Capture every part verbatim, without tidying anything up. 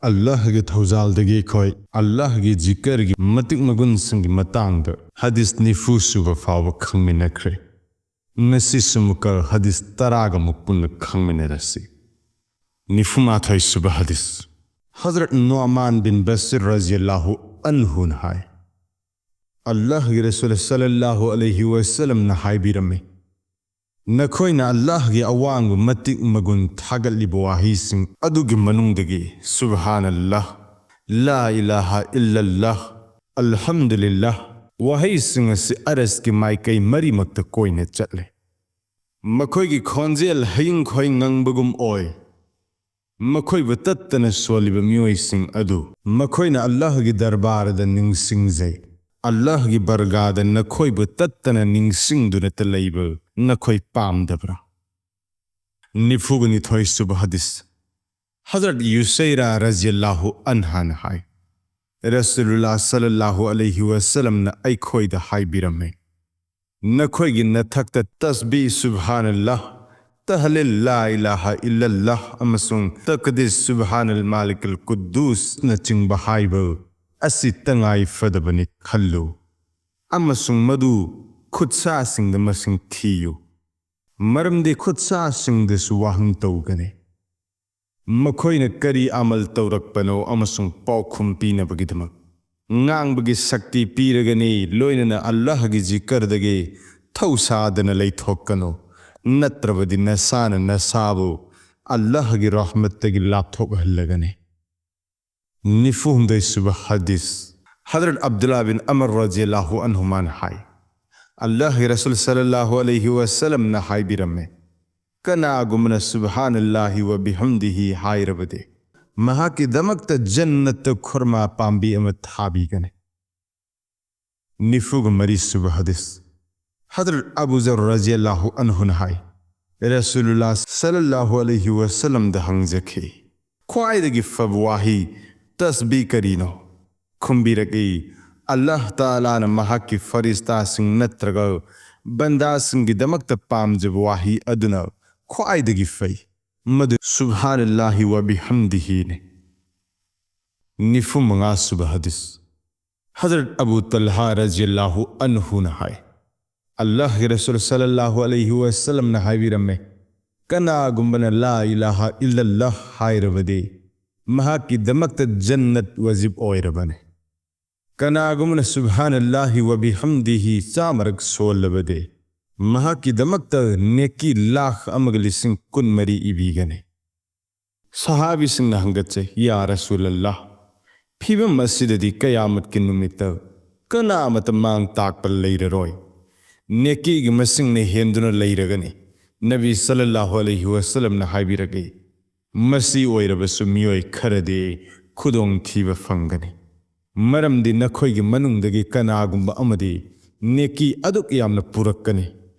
ꯑꯜꯂꯥꯍꯒꯤ ꯊꯧꯖꯥꯜꯗꯒꯤ ꯑꯩꯈꯣꯏ ꯑꯜꯂꯥꯍꯒꯤ ꯖꯤꯀꯔꯒꯤ ꯃꯇꯤꯛ ꯃꯒꯨꯟꯁꯤꯡꯒꯤ ꯃꯇꯥꯡꯗ ꯍꯗꯤꯁ ꯅꯤꯐꯨ ꯁꯨꯕ ꯐꯥꯎꯕ ꯈꯪꯃꯤꯟꯅꯈ꯭ꯔꯦ꯫ ꯉꯁꯤꯁꯨ ꯑꯃꯨꯛꯀ ꯍꯗꯤꯁ ꯇꯔꯥꯒ ꯑꯃꯨꯛ ꯄꯨꯟꯅ ꯈꯪꯃꯤꯟꯅꯔꯁꯤ꯫ ꯅꯤꯐꯨ ꯃꯥꯊꯣꯏ ꯁꯨꯕ ꯍꯗꯤꯁ꯫ ꯍꯖꯔꯠ ꯅꯨꯑꯃꯥꯟ ꯕꯤꯟ ꯕꯁꯤꯔ ꯔꯖꯤꯌꯜꯂꯥꯍꯨ ꯑꯟꯍꯨꯅ ꯍꯥꯏ, ꯑꯜꯂꯥꯍꯒꯤ ꯔꯁꯨꯜ ꯁꯜꯂꯜꯂꯥꯍꯨ ꯑꯂꯩꯍꯤ ꯋꯁꯜꯂꯝꯅ ꯍꯥꯏꯕꯤꯔꯝꯃꯤ, ꯅꯈꯣꯏꯅ ꯑꯜꯂꯥꯍꯒꯤ ꯑꯋꯥꯡꯕ ꯃꯇꯤꯛ ꯃꯒꯨꯟ ꯊꯥꯒꯠꯂꯤꯕ ꯋꯥꯍꯩꯁꯤꯡ ꯑꯗꯨꯒꯤ ꯃꯅꯨꯡꯗꯒꯤ ꯁꯨꯕꯍꯥꯅꯜꯂꯥꯍ, ꯂꯥ ꯏꯂꯥꯍ ꯏꯜꯂꯜꯂꯥꯍ, ꯑꯜꯍꯝꯗꯨꯂꯤꯜꯂꯥꯍ ꯋꯥꯍꯩꯁꯤꯡ ꯑꯁꯤ ꯑꯔꯁꯀꯤ ꯃꯥꯏꯀꯩ ꯃꯔꯤꯃꯛꯇ ꯀꯣꯏꯅ ꯆꯠꯂꯦ꯫ ꯃꯈꯣꯏꯒꯤ ꯈꯣꯟꯖꯦꯜ ꯍꯌꯤꯡ ꯈꯣꯏ ꯉꯪꯕꯒꯨꯝ ꯑꯣꯏ꯫ ꯃꯈꯣꯏꯕꯨ ꯇꯠꯇꯅ ꯁꯣꯜꯂꯤꯕ ꯃꯤꯑꯣꯏꯁꯤꯡ ꯑꯗꯨ ꯃꯈꯣꯏꯅ ꯑꯜꯂꯥꯍꯒꯤ ꯗꯔꯕꯥꯔꯗ ꯅꯤꯡꯁꯤꯡꯖꯩ꯫ ꯑꯜꯂꯥꯍꯒꯤ ꯕꯔꯒꯥꯗ ꯅꯈꯣꯏꯕꯨ ꯇꯠꯇꯅ ꯅꯤꯡꯁꯤꯡꯗꯨꯅꯇ ꯂꯩꯕ ꯅꯈꯣꯏ ꯄꯥꯝꯗꯕ꯭ꯔꯥ? ꯅꯤꯐꯨꯒ ꯅꯤꯊꯣꯏ ꯁꯨꯕ ꯍꯗꯤꯁ꯫ ꯍꯖꯔꯠ ꯌꯨꯁꯩꯔꯥ ꯔꯖꯤꯌꯜꯂꯥꯍꯨ ꯑꯟꯍꯥꯅ ꯍꯥꯏ, ꯔꯁꯨꯂꯨꯜꯂꯥꯍ ꯁꯜꯂꯜꯂꯥꯍꯨ ꯑꯂꯩꯍꯤ ꯋꯁꯜꯂꯝꯅ ꯑꯩꯈꯣꯏꯗ ꯍꯥꯏꯕꯤꯔꯝꯃꯤ, ꯅꯈꯣꯏꯒꯤ ꯅꯊꯛꯇ ꯇꯁꯕꯤ ꯁꯨꯕꯍꯥꯅꯜꯂꯥꯍ, ꯇꯍꯂꯤꯜ ꯂꯥ ꯏꯂꯥꯍ ꯏꯜꯂꯜꯂꯥꯍ ꯑꯃꯁꯨꯡ ꯇꯛꯗꯤꯁ ꯁꯨꯕꯍꯥꯅꯜ ꯃꯥꯂꯤꯀꯜ ꯀꯨꯗꯨꯁꯅꯆꯤꯡꯕ ꯍꯥꯏꯕ ꯑꯁꯤ ꯇꯉꯥꯏ ꯐꯗꯕꯅꯤ ꯈꯜꯂꯨ, ꯑꯃꯁꯨꯡ ꯃꯗꯨ ꯈꯨꯠꯁꯥꯁꯤꯡꯗ ꯃꯁꯤꯡ ꯊꯤꯌꯨ, ꯃꯔꯝꯗꯤ ꯈꯨꯠꯁꯥꯁꯤꯡꯗꯁꯨ ꯋꯥꯍꯪ ꯇꯧꯒꯅꯤ꯫ ꯃꯈꯣꯏꯅ ꯀꯔꯤ ꯑꯃꯜ ꯇꯧꯔꯛꯄꯅꯣ ꯑꯃꯁꯨꯡ ꯄꯥꯎꯈꯨꯝ ꯄꯤꯅꯕꯒꯤꯗꯃꯛ ꯉꯥꯡꯕꯒꯤ ꯁꯛꯇꯤ ꯄꯤꯔꯒꯅꯤ, ꯂꯣꯏꯅꯅ ꯑꯜꯂꯥꯍꯒꯤ ꯖꯤꯀꯔꯗꯒꯤ ꯊꯧꯁꯥꯗꯅ ꯂꯩꯊꯣꯛꯀꯅꯨ, ꯅꯠꯇ꯭ꯔꯕꯗꯤ ꯅꯁꯥꯅ ꯅꯁꯥꯕꯨ ꯑꯜꯂꯥꯍꯒꯤ ꯔꯍꯃꯠꯇꯒꯤ ꯂꯥꯞꯊꯣꯛꯍꯜꯂꯒꯅꯤ꯫ ꯅꯤꯐꯨ ꯍꯨꯝꯗꯣꯏ ꯁꯨꯕ ꯍꯗꯤꯁ꯫ ꯍꯗꯔꯠ ꯑꯕꯗꯨꯜꯂꯥ ꯕꯤꯟ ꯑꯃꯔ ꯔꯖꯤꯌꯜꯂꯥꯍꯨ ꯑꯟꯍꯨꯃꯥꯅ ꯍꯥꯏ, ꯑꯜꯂꯥꯍꯒꯤ ꯔꯁꯨꯜ ꯁꯜꯂꯜꯂꯥꯍꯨ ꯑꯂꯩꯍꯤ ꯋꯁꯜꯂꯝꯅ ꯍꯥꯏꯕꯤꯔꯝꯃꯤ, ꯀꯅꯥꯒꯨꯝꯕꯅ ꯁꯨꯕꯍꯥꯅꯜꯂꯥꯍꯤ ꯋ ꯕꯤꯍꯝꯗꯤꯍꯤ ꯍꯥꯏꯔꯕꯗꯤ ꯃꯍꯥꯛꯀꯤꯗꯃꯛꯇ ꯖꯟꯅꯠꯇ ꯈꯨꯔꯃꯥ ꯄꯥꯝꯕꯤ ꯑꯃ ꯊꯥꯕꯤꯒꯅꯤ꯫ ꯅꯤꯐꯨꯒ ꯃꯔꯤ ꯁꯨꯕ ꯍꯗꯤꯁ꯫ ꯍꯗꯔꯠ ꯑꯕꯨ ꯖꯔ ꯔꯖꯤꯌꯜꯂꯥꯍꯨ ꯑꯟꯍꯨꯅ ꯍꯥꯏ, ꯔꯁꯨꯂꯨꯜꯂꯥꯍ ꯁꯜꯂꯜꯂꯥꯍꯨ ꯑꯂꯩꯍꯤ ꯋꯁꯜꯂꯝꯗ ꯍꯪꯖꯈꯤ, ꯈ꯭ꯋꯥꯏꯗꯒꯤ ꯐꯕ ꯋꯥꯍꯩ ꯇꯁꯕꯤ ꯀꯔꯤꯅꯣ? ꯈꯨꯝꯕꯤꯔꯛꯏ, ꯑꯜꯂꯥꯍ ꯇꯥꯂꯥꯅ ꯃꯍꯥꯛꯀꯤ ꯐꯔꯤꯁꯇꯥꯁꯤꯡ ꯅꯠꯇ꯭ꯔꯒ ꯕꯟꯗꯥꯁꯤꯡꯒꯤꯗꯃꯛꯇ ꯄꯥꯝꯖꯕ ꯋꯥꯍꯩ ꯑꯗꯨꯅ ꯈ꯭ꯋꯥꯏꯗꯒꯤ ꯐꯩ꯫ ꯃꯗꯨ ꯁꯨꯕꯍꯥꯅꯜꯂꯥꯍꯤ ꯋ ꯕꯤꯍꯝꯗꯤꯍꯤꯅꯤ꯫ ꯅꯤꯐꯨ ꯃꯉꯥ ꯁꯨꯕ ꯍꯗꯤꯁ꯫ ꯍꯖꯔꯠ ꯑꯕꯨ ꯇꯜꯍꯥ ꯔꯖꯤꯌꯜꯂꯥꯍꯨ ꯑꯟꯍꯨꯅ ꯍꯥꯏ, ꯑꯜꯂꯥꯍꯒꯤ ꯔꯁꯨꯜ ꯁꯜꯂꯜꯂꯥꯍꯨ ꯑꯂꯩꯍꯤ ꯋꯥꯁꯜꯂꯝꯅ ꯍꯥꯏꯕꯤꯔꯝꯃꯦ, "ꯀꯅꯥꯒꯨꯝꯕꯅ ꯂꯥ ꯏꯂꯥꯍ ꯏꯜꯂꯜꯂꯥꯍ ꯍꯥꯏꯔꯕꯗꯤ ꯃꯍꯥꯛꯀꯤꯗꯃꯛꯇ ꯖꯟꯅꯠ ꯋꯥꯖꯤꯕ ꯑꯣꯏꯔꯕꯅꯤ꯫ ꯀꯅꯥꯒꯨꯝꯕꯅ ꯁꯨꯕꯍꯥꯅꯜꯂꯥꯍꯤ ꯋ ꯕꯤꯍꯝꯗꯤꯍꯤ ꯆꯥꯝꯃꯔꯛ ꯁꯣꯜꯂꯕꯗꯤ ꯃꯍꯥꯛꯀꯤꯗꯃꯛꯇ ꯅꯦꯀꯤ ꯂꯥꯈ ꯑꯃꯒ ꯂꯤꯁꯤꯡ ꯀꯨꯟꯃꯔꯤ ꯏꯕꯤꯒꯅꯤ"꯫ ꯁꯍꯥꯕꯤꯁꯤꯡꯅ ꯍꯪꯒꯠꯆꯩ, "ꯌꯥ ꯔꯁꯨꯂꯜꯂꯥꯍ, ꯐꯤꯕꯝ ꯑꯁꯤꯗꯗꯤ ꯀꯌꯥꯃꯠꯀꯤ ꯅꯨꯃꯤꯠꯇ ꯀꯅꯥꯃꯠꯇ ꯃꯥꯡ ꯇꯥꯛꯄ ꯂꯩꯔꯔꯣꯏ꯫ ꯅꯦꯀꯤꯒꯤ ꯃꯁꯤꯡꯅ ꯍꯦꯟꯗꯨꯅ ꯂꯩꯔꯒꯅꯤ"꯫ ꯅꯕꯤ ꯁꯜꯂꯜꯂꯥꯍꯨ ꯑꯂꯩꯍꯤ ꯋꯥꯁꯜꯂꯝꯅ ꯍꯥꯏꯕꯤꯔꯛꯏ, "ꯃꯁꯤ ꯑꯣꯏꯔꯕꯁꯨ ꯃꯤꯑꯣꯏ ꯈꯔꯗꯤ ꯈꯨꯗꯣꯡꯊꯤꯕ ꯐꯪꯒꯅꯤ꯫ ꯃꯔꯝꯗꯤ ꯅꯈꯣꯏꯒꯤ ꯃꯅꯨꯡꯗꯒꯤ ꯀꯅꯥꯒꯨꯝꯕ ꯑꯃꯗꯤ ꯅꯦꯀꯤ ꯑꯗꯨꯛ ꯌꯥꯝꯅ ꯄꯨꯔꯛꯀꯅꯤ,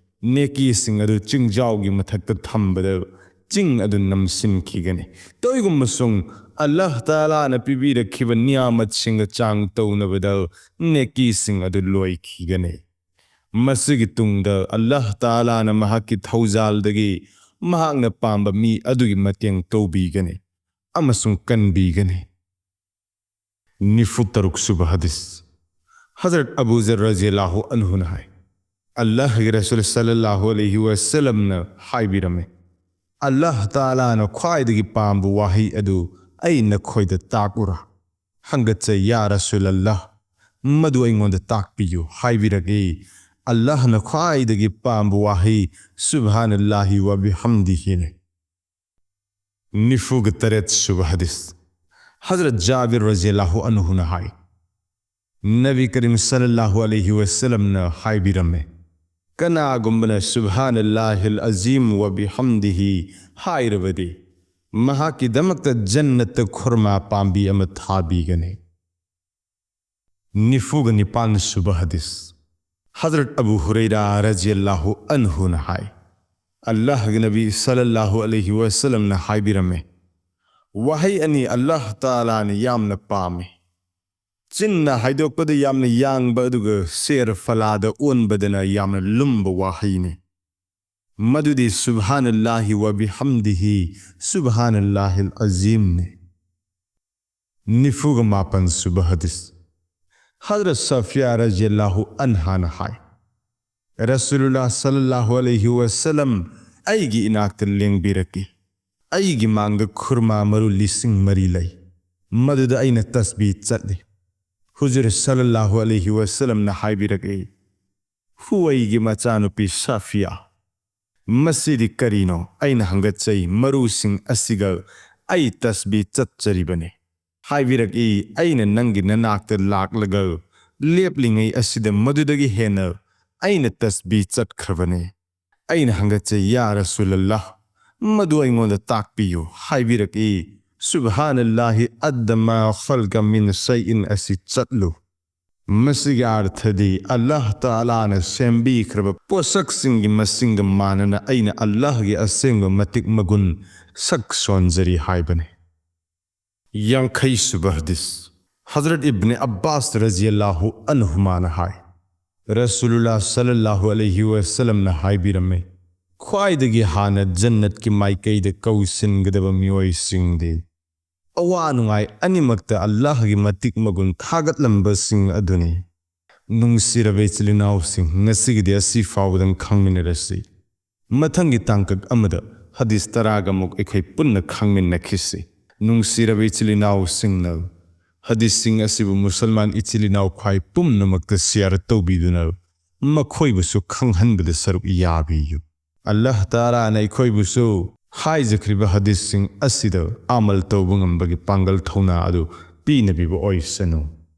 ꯅꯦꯀꯤꯁꯤꯡ ꯑꯗꯨ ꯆꯤꯡꯖꯥꯎꯒꯤ ꯃꯊꯛꯇ ꯊꯝꯕꯗ ꯆꯤꯡ ꯑꯗꯨ ꯅꯝꯁꯤꯟꯈꯤꯒꯅꯤ꯫ ꯇꯧꯏꯒꯨꯝꯕꯁꯨꯡ ꯑꯜꯂꯥꯍ ꯇꯥꯂꯥꯅ ꯄꯤꯕꯤꯔꯛꯈꯤꯕ ꯅꯤꯌꯥꯃꯠꯁꯤꯡꯒ ꯆꯥꯡ ꯇꯧꯅꯕꯗ ꯅꯦꯀꯤꯁꯤꯡ ꯑꯗꯨ ꯂꯣꯏꯈꯤꯒꯅꯤ꯫ ꯃꯁꯤꯒꯤ ꯇꯨꯡꯗ ꯑꯜꯂꯥꯍ ꯇꯥꯂꯥꯅ ꯃꯍꯥꯛꯀꯤ ꯊꯧꯖꯥꯜꯗꯒꯤ ꯃꯍꯥꯛꯅ ꯄꯥꯝꯕ ꯃꯤ ꯑꯗꯨꯒꯤ ꯃꯇꯦꯡ ꯇꯧꯕꯤꯒꯅꯤ ꯑꯃꯁꯨꯡ ꯀꯟꯕꯤꯒꯅꯤ"꯫ ꯅꯤꯐꯨ ꯇꯔꯨꯛ ꯁꯨꯕ ꯍꯗꯤꯁ꯫ ꯍꯖꯔꯠ ꯑꯕꯨ ꯖꯔ ꯔꯖꯤꯌꯜꯂꯥꯍꯨ ꯑꯟꯍꯨꯅ ꯍꯥꯏ, ꯑꯜꯂꯥꯍꯒꯤ ꯔꯁꯨꯜ ꯁꯜꯂꯜꯂꯥꯍꯨ ꯑꯂꯩꯍꯤ ꯋꯥꯁꯜꯂꯝꯅ ꯍꯥꯏꯕꯤꯔꯝꯃꯤ, "ꯑꯜꯂꯥꯍ ꯇꯥꯂꯥꯅ ꯈ꯭ꯋꯥꯏꯗꯒꯤ ꯄꯥꯝꯕ ꯋꯥꯍꯩ ꯑꯗꯨ ꯑꯩ ꯅꯈꯣꯏꯗ ꯇꯥꯛꯎꯔꯥ?" ꯍꯪꯒꯠꯆꯩ, "ꯌꯥ ꯔꯁꯨꯂꯜꯂꯥꯍ, ꯃꯗꯨ ꯑꯩꯉꯣꯟꯗ ꯇꯥꯛꯄꯤꯌꯨ" ꯍꯥꯏꯕꯤꯔꯛꯏ꯫ ꯑꯜꯂꯥꯍꯅ ꯈ꯭ꯋꯥꯏꯗꯒꯤ ꯄꯥꯝꯕ ꯋꯥꯍꯩ ꯁꯨꯕꯍꯥꯅꯜꯂꯥꯍꯤ ꯋ ꯕꯤꯍꯝꯗꯤꯍꯤꯅꯤ꯫ ꯅꯤꯐꯨꯒ ꯇꯔꯦꯠ ꯁꯨꯕ ꯍꯗꯤꯁ꯫ ꯍꯖꯔꯠ ꯖꯥꯕꯤꯔ ꯔꯖꯤꯌꯜꯂꯥꯍꯨ ꯑꯟꯍꯨꯅ ꯍꯥꯏ, ꯅꯕꯤ ꯀꯔꯤꯝ ꯁꯜꯂꯜꯂꯥꯍꯨ ꯑꯂꯩꯍꯤ ꯋꯥꯁꯜꯂꯝꯅ ꯍꯥꯏꯕꯤꯔꯝꯃꯤ, "ꯀꯅꯥꯒꯨꯝꯕꯅ ꯁꯨꯕꯍꯥꯅꯜꯂꯥꯍꯤꯜ ꯑꯖꯤꯝ ꯋ ꯕꯤꯍꯝꯗꯤꯍꯤ ꯍꯥꯏꯔꯕꯗꯤ ꯃꯍꯥꯛꯀꯤꯗꯃꯛꯇ ꯖꯟꯅꯠꯇ ꯈꯨꯔꯃꯥ ꯄꯥꯝꯕꯤ ꯑꯃ ꯊꯥꯕꯤꯒꯅꯤ"꯫ ꯅꯤꯐꯨꯒ ꯅꯤꯄꯥꯟ ꯁꯨꯕ ꯍꯗꯤꯁ꯫ ꯍꯖꯔꯠ ꯑꯕꯨ ꯍꯨꯔꯩꯔꯥ ꯔꯖꯤꯌꯜꯂꯥꯍꯨ ꯑꯟꯍꯨꯅ ꯍꯥꯏ, ꯑꯜꯂꯥꯍꯒꯤ ꯅꯕꯤ ꯁꯜꯂꯜꯂꯥꯍꯨ ꯑꯂꯩꯍꯤ ꯋꯥꯁꯜꯂꯝꯅ ꯍꯥꯏꯕꯤꯔꯝꯃꯤ, "ꯋꯥꯍꯩ ꯑꯅꯤ ꯑꯜꯂꯥꯍ ꯇꯥꯂꯥꯅ ꯌꯥꯝꯅ ꯄꯥꯝꯃꯤ꯫ ꯆꯤꯟꯅ ꯍꯥꯏꯗꯣꯛꯄꯗ ꯌꯥꯝꯅ ꯌꯥꯡꯕ ꯑꯗꯨꯒ ꯁꯦꯔ ꯐꯂꯥꯗ ꯑꯣꯟꯕꯗꯅ ꯌꯥꯝꯅ ꯂꯨꯝꯕ ꯋꯥꯍꯩꯅꯤ꯫ ꯃꯗꯨꯗꯤ ꯁꯨꯕꯍꯥꯅꯜꯂꯥꯍꯤ ꯋ ꯕꯤꯍꯝꯗꯤꯍꯤ ꯁꯨꯕꯍꯥꯅꯜꯂꯥꯍꯤꯜ ꯑꯖꯤꯝꯅꯤ"꯫ ꯅꯤꯐꯨꯒ ꯃꯥꯄꯟ ꯁꯨꯕ ꯍꯗꯤꯁ꯫ ꯍꯖꯔꯠ ꯁꯐꯤꯌꯥ ꯔꯖꯤꯌꯜꯂꯥꯍꯨ ꯑꯟꯍꯥꯅ ꯍꯥꯏ, ꯔꯁꯨꯂꯨꯜꯂꯥꯍ ꯁꯜꯂꯜꯂꯥꯍꯨ ꯑꯂꯩꯍꯤ ꯋꯁꯜꯂꯝ ꯑꯩꯒꯤ ꯏꯅꯥꯛꯇ ꯂꯦꯡꯕꯤꯔꯛꯏ꯫ ꯑꯩꯒꯤ ꯃꯥꯡꯗ ꯈꯨꯔꯃꯥ ꯃꯔꯨ ꯂꯤꯁꯤꯡ ꯃꯔꯤ ꯂꯩ꯫ ꯃꯗꯨꯗ ꯑꯩꯅ ꯇꯁꯕꯤ ꯆꯠꯂꯤ꯫ ꯍꯨꯖꯨꯔ ꯁꯜꯂꯜꯂꯥꯍꯨ ꯑꯂꯩꯍꯤ ꯋꯁꯜꯂꯝꯅ ꯍꯥꯏꯕꯤꯔꯛꯏ, "ꯍꯨꯋꯩꯒꯤ ꯃꯆꯥꯅꯨꯄꯤ ꯁꯥꯐꯤꯌꯥ, ꯃꯁꯤꯗꯤ ꯀꯔꯤꯅꯣ?" ꯑꯩꯅ ꯍꯪꯒꯠꯆꯩ, "ꯃꯔꯨꯁꯤꯡ ꯑꯁꯤꯒ ꯑꯩ ꯇꯁꯕꯤ ꯆꯠꯆꯔꯤꯕꯅꯤ꯫" ꯍꯥꯏꯕꯤꯔꯛꯏ, "ꯑꯩꯅ ꯅꯪꯒꯤ ꯅꯅꯥꯛꯇ ꯂꯥꯛꯂꯒ ꯂꯦꯞꯂꯤꯉꯩ ꯑꯁꯤꯗ ꯃꯗꯨꯗꯒꯤ ꯍꯦꯟꯅ ꯑꯩꯅ ꯇꯁꯕꯤ ꯆꯠꯈ꯭ꯔꯕꯅꯤ꯫" ꯑꯩꯅ ꯍꯪꯒꯠꯆꯩ, "ꯌꯥ ꯔꯁꯨꯂꯜꯂꯥꯍ, ꯃꯗꯨ ꯑꯩꯉꯣꯟꯗ ꯇꯥꯛꯄꯤꯌꯨ꯫" ꯍꯥꯏꯕꯤꯔꯛꯏ, "ꯁꯨꯕꯍꯥꯅꯜꯂꯥꯍꯤ ꯑꯗꯗ ꯃꯥ ꯈꯜꯀ ꯃꯤꯟ ꯁꯩꯏꯟ ꯑꯁꯤ ꯆꯠꯂꯨ꯫" ꯃꯁꯤꯒꯤ ꯑꯔꯊꯗꯤ, "ꯑꯜꯂꯥꯍ ꯇꯥꯂꯥꯅ ꯁꯦꯝꯕꯤꯈ꯭ꯔꯕ ꯄꯣꯠꯁꯛꯁꯤꯡꯒꯤ ꯃꯁꯤꯡꯒ ꯃꯥꯟꯅꯅ ꯑꯩꯅ ꯑꯜꯂꯥꯍꯒꯤ ꯑꯁꯦꯡꯕ ꯃꯇꯤꯛ ꯃꯒꯨꯟ ꯁꯛ ꯁꯣꯟꯖꯔꯤ" ꯍꯥꯏꯕꯅꯤ꯫ ꯌꯥꯡꯈꯩ ꯁꯨꯕ ꯍꯗꯤꯁ꯫ ꯍꯖꯔꯠ ꯏꯕꯅꯦ ꯑꯕ꯭ꯕꯥꯁ ꯔꯖꯤꯌꯜꯂꯥꯍꯨ ꯑꯟꯍꯨꯃꯥꯅ ꯍꯥꯏ, ꯔꯁꯨꯂꯨꯜꯂꯥꯍ ꯁꯜꯂꯜꯂꯥꯍꯨ ꯑꯂꯩꯍꯤ ꯋꯁꯜꯂꯝꯅ ꯍꯥꯏꯕꯤꯔꯝꯃꯤ, "ꯈ꯭ꯋꯥꯏꯗꯒꯤ ꯍꯥꯟꯅ ꯖꯟꯅꯠꯀꯤ ꯃꯥꯏꯀꯩꯗ ꯀꯧꯁꯤꯟꯒꯗꯕ ꯃꯤꯑꯣꯏꯁꯤꯡꯗꯤ ꯑꯋꯥ ꯅꯨꯡꯉꯥꯏ ꯑꯅꯤꯃꯛꯇ ꯑꯜꯂꯥꯍꯒꯤ ꯃꯇꯤꯛ ꯃꯒꯨꯟ ꯊꯥꯒꯠꯂꯝꯕꯁꯤꯡ ꯑꯗꯨꯅꯤ꯫" ꯅꯨꯡꯁꯤꯔꯕ ꯏꯆꯤꯜ ꯏꯅꯥꯎꯁꯤꯡ, ꯉꯁꯤꯒꯤꯗꯤ ꯑꯁꯤ ꯐꯥꯎꯕꯗꯪ ꯈꯪꯃꯤꯟꯅꯔꯁꯤ꯫ ꯃꯊꯪꯒꯤ ꯇꯥꯡꯀꯛ ꯑꯃꯗ ꯍꯗꯤꯁ ꯇꯔꯥꯒ ꯑꯃꯨꯛ ꯑꯩꯈꯣꯏ ꯄꯨꯟꯅ ꯈꯪꯃꯤꯟꯅꯈꯤꯁꯤ꯫ ꯅꯨꯡꯁꯤꯔꯕ ꯏꯆꯤꯜ ꯏꯅꯥꯎꯁꯤꯡꯅ ꯍꯗꯤꯁꯁꯤꯡ ꯑꯁꯤꯕꯨ ꯃꯨꯁꯜꯃꯥꯟ ꯏꯆꯤꯜ ꯏꯅꯥꯎ ꯈ꯭ꯋꯥꯏ ꯄꯨꯝꯅꯃꯛꯇ ꯁꯤꯌꯥꯔ ꯇꯧꯕꯤꯗꯨꯅ ꯃꯈꯣꯏꯕꯨꯁꯨ ꯈꯪꯍꯟꯕꯗ ꯁꯔꯨꯛ ꯌꯥꯕꯤꯌꯨ꯫ ꯑꯜꯂꯥꯍ ꯇꯥꯂꯥꯅ ꯑꯩꯈꯣꯏꯕꯨꯁꯨ ꯍꯥꯏꯖꯈ꯭ꯔꯤꯕ ꯍꯗꯤꯁꯁꯤꯡ ꯑꯁꯤꯗ ꯑꯃꯜ ꯇꯧꯕ ꯉꯝꯕꯒꯤ ꯄꯥꯡꯒꯜ ꯊꯧꯅꯥ ꯑꯗꯨ ꯄꯤꯅꯕꯤꯕ ꯑꯣꯏꯁꯅꯨ꯫